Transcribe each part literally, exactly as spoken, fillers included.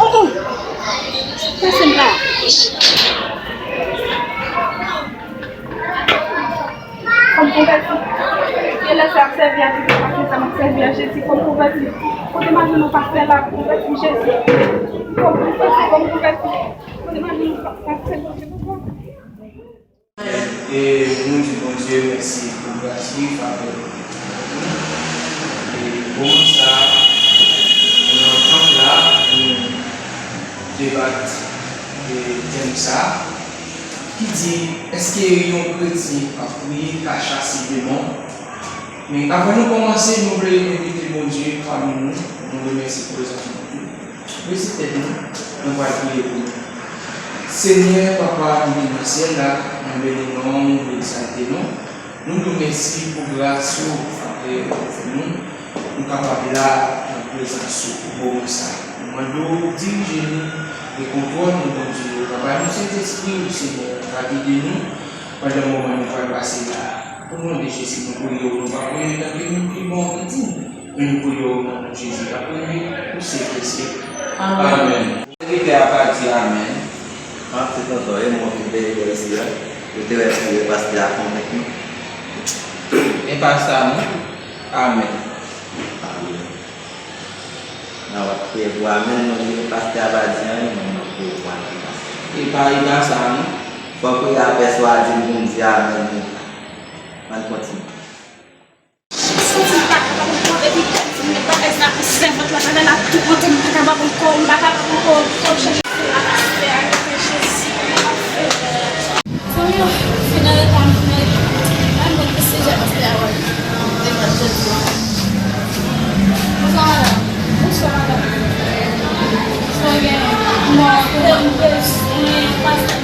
Oh, oh! Pase m la. Fò m konvèti. Genlè se ap sèvi a Bib la, paske sa m ap sèvi a Jezi. Fò m konvèti. Kote m al jwenn yon pastè la pou konvèti Jezi? Fò m konvèti, fò m konvèti. Kote m al jwenn yon pastè? E nou di Bondye mèsi pou gras li, favè li. E moman sa a, nan tanp la, nou debat, e, tèm sa a, ki di, èske yon kretyen k ap priye ka chase demon? Men avan nou kòmanse, nou vle envite Bondye pami nou, nou remèsye prezans nou tou. Bese tèt nou, nou pral priye pou nou. Senyè, Papa nou ki nan syèl la, nou beni non w, nou egzalte non w. Nou di w mèsi pou gras ou, favè ou fè nou. Nou kapab la nan prezans ou pou moman sa a. Nou mande w dirije nou e kontwòl nou, Bondye. Papa, nou Sentespri ou, Senyè, ka gide nou pandan moman nou pral pase la. O non de Jezi, nou priye w, nou pa priye w tankou moun ki bon, ki diy, men nou priye w nan non Jezi k ap règne pou syèk dè syèk. Amèn. Sèvitè a pa di amèn. An, se tonton, e mwen ki dèyè isi a. Yo te wè pou yo pastè a konvenk nou. E pa sa non. Amèn. Amèn. Nan w ap priye pou amèn, mwen di pastè a pa di anyen, mwen mwen priye pou amèn pastè. E pa, e pa sa non. Fòk ou ta pèswade m pou m di amèn non. Ann kontinye. Santi m pa kapab ankò, depi kòm si m met bagay sa pou sèvant la, bagay la tou kote m pa kapab ankò, m pa kapab ankò, fò m chèche sou la pastè a, Jezi, m pa fè. Zanmi yo, se nan eta m ye, m pa konn ki sijè pastè a wè. Devan Jezi. Bonswa, madanm. Bonswa, madanm. Sa w gen? Non, mwen bezwen pastè.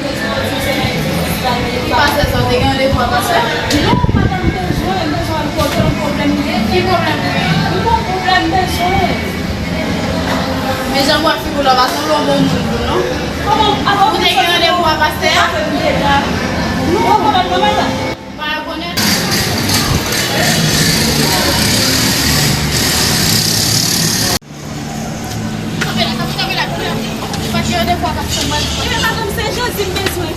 Ki pastè sa? Ou te gen randevou ak pastè? Non, madanm, m bezwen, m bezwen al kote l, yon pwoblèm m gen. Ki pwoblèm ou gen? M gon pwoblèm, m bezwen. Men jan w ap figure w la, pa sanble yon bon moun tou, non. Kòman, avan ou te gen randevou ak pastè a? Non, kòman, kòman la? Pa rekonèt. Kanpe la, kanpe, kanpe la, kanpe la. Ou pa t gen randevou ak pastè a? Ebyen, madanm, se Jezi m bezwen.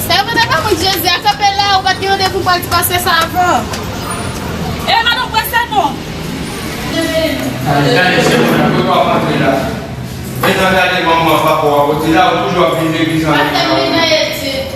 Sa yo mande pa mwen Jezi a, kanpe la, ou pa t gen randevou pou al di pastè sa avan. E madanm, prese non. Gade, gade, se mwen, kote w ap antre la? Gentan gade manman papa w a kote la, ou toujou ap vin legliz an legliz an.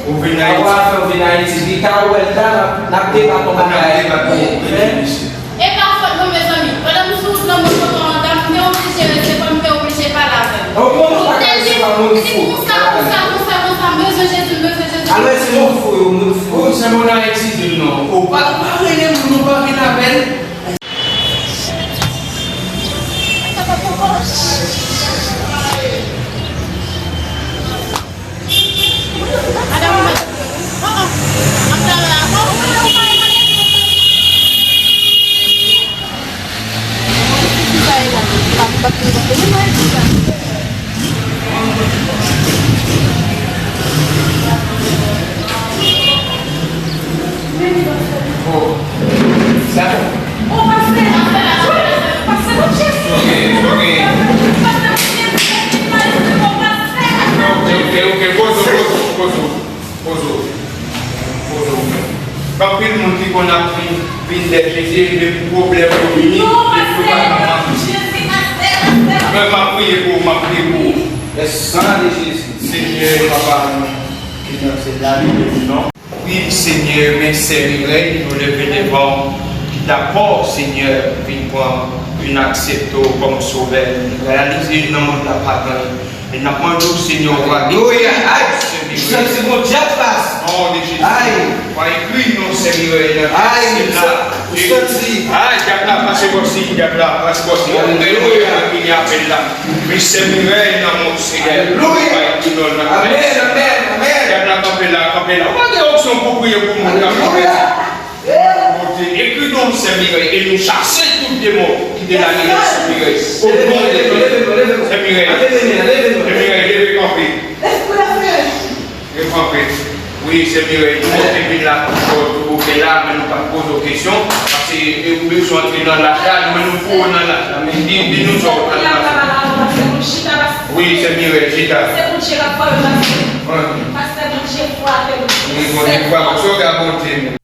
Ou vin Ayiti. Papa w a fè w vin Ayiti. Li ka wè l la, n ap, n ap debat yon bagay. N ap debat pou ou, mesye. E pa fòt mwen, mezanmi. Pandan m sou wout nan mwen kontan an, dam, m te oblije rete, fò m te oblije pale avè l. Ou konn sa ka rete pa moun fou. Li konsa, konsa, konsa, konsa, m bezwen Jezi, m bezwen Jezi. Alò, se moun fou yo, moun fou. Ou se moun Ayiti, di m non. Ou pa, ou pa rele moun, ou pa vin avè l. Oh, sa. Ok, ok. Ok, ok, poze w, poze w, poze w. Poze w. Poze w. Gen anpil moun ki konn ap vin, vin dèyè Jezi, men pou pwoblèm yo vini, men pou pa nan manti. Men m ap priye pou ou, m ap priye pou ou. Nan non de Jezi. Senyè, Papa nou ki nan syèl la, nou beni non. Wi, Senyè, men sè Mirèy, nou leve devan w, ki dakò, Senyè, vin pran, vin aksepte w kòm sovè. Li reyalize nan mond la pa gen anyen. E n ap mande w, Senyè, w va... Alelouya! Ay, m santi gon dyab pase. Non de Jezi. Ay. W a ekri non sè Mirèy nan syèl la. Ay, m santi. Ay, dyab la pase bò si, dyab la pase bò si. Alelouya. Vini apèl la. Misye Mirèy nan non Senyè. Alelouya. Amèn, amèn, amèn. Gad la, kanpe la, kanpe la. Ou pa gen onksyon pou priye pou moun nan. Alelouya. Ekri non Sè Mirèy e nou chase tout demon ki te lage nan Sè Mirèy. O non de Jezi. Sè Mirèy. Sè Mirèy, leve kanpe. Leve kanpe. Wi, sè Mirèy, nou te vin la pou fè tout bouke la, men nou pa t poze w kesyon, paske e ou bezwen antre nan laj la, nou menm nou pou w nan laj la, men di, di nou sa w pral pase. Wi, sè Mirèy, chita. Wi. Wi, Bondye frape, sòga Bondye.